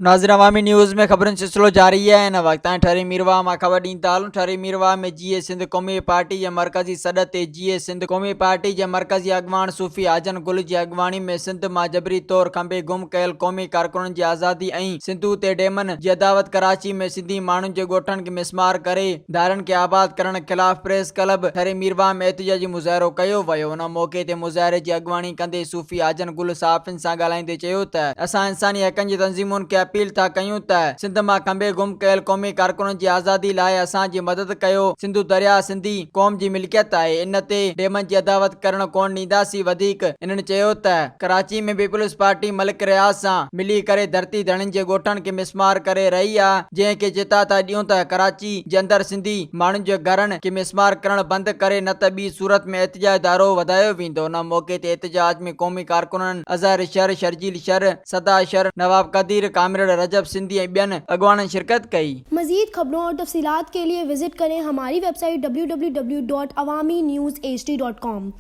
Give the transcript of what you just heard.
ناظرين عوامي نيوز ۾ خبرن جو سلسلو جاري آهي هن وقت تائين ٺري ميرواهه مان خبر ڏيندا هلون ٺري ميرواهه ۾ جيئي سنڌ قومي پارٽي جي مرڪزي سڏ تي جيئي سنڌ قومي پارٽي جي مرڪزي اڳواڻ صوفي حاجن گل جي اڳواڻي ۾ سنڌ مان جبري طور کنڀي گم ڪيل قومي ڪارڪنن جي آزادي ۽ سنڌو تي ڊيمن جي عداوت ڪراچي ۾ سنڌي ماڻهن جي ڳوٺن کي مسمار ڪري ڌارين کي آباد ڪرڻ خلاف پريس ڪلب ٺري ميرواهه ۾ احتجاجي مظاهرو ڪيو ويو ان موقعي تي مظاهري جي اڳواڻي ڪندي صوفي حاجن گل صحافين سان ڳالهائيندي چيو ته اسان انساني حقن جي تنظيمن کي اپيل ٿا ڪيون ته سنڌ مان کنڀي گم ڪيل قومي ڪارڪنن جي آزادي لاء اسان جي مدد ڪيو، سنڌو درياهه سنڌي قوم جي ملڪيت آهي ان تي ڊيمن جي عداوت ڪرڻ ڪونه ڏينداسين وڌيڪ انهن چيو ته ڪراچي ۾ پيپلز پارٽي ملڪ رياض سان ملي ڪري ڌرتي ڌڻين جي ڳوٺن کي مسمار ڪري رهي آ جنهن کي چتاء ٿا ڏيون ته ڪراچي جي اندر سنڌي ماڻهن جي گهرن کي مسمار ڪرڻ بند ڪري نه ته ٻي صورت ۾ احتجاج دارو وڌايو ويندو ان موقعي تي احتجاج ۾ قومي ڪارڪنن اظهر شر، شرجيل شر، صدا شر، نواب قدير، ڪامريڊ رجب سنڌي ۽ ٻين اڳواڻن شرڪت ڪئي. مزيد خبرون اور تفصيلات کے لئے وزٽ ڪرين ھماري web site www.awamiNewsHD.com.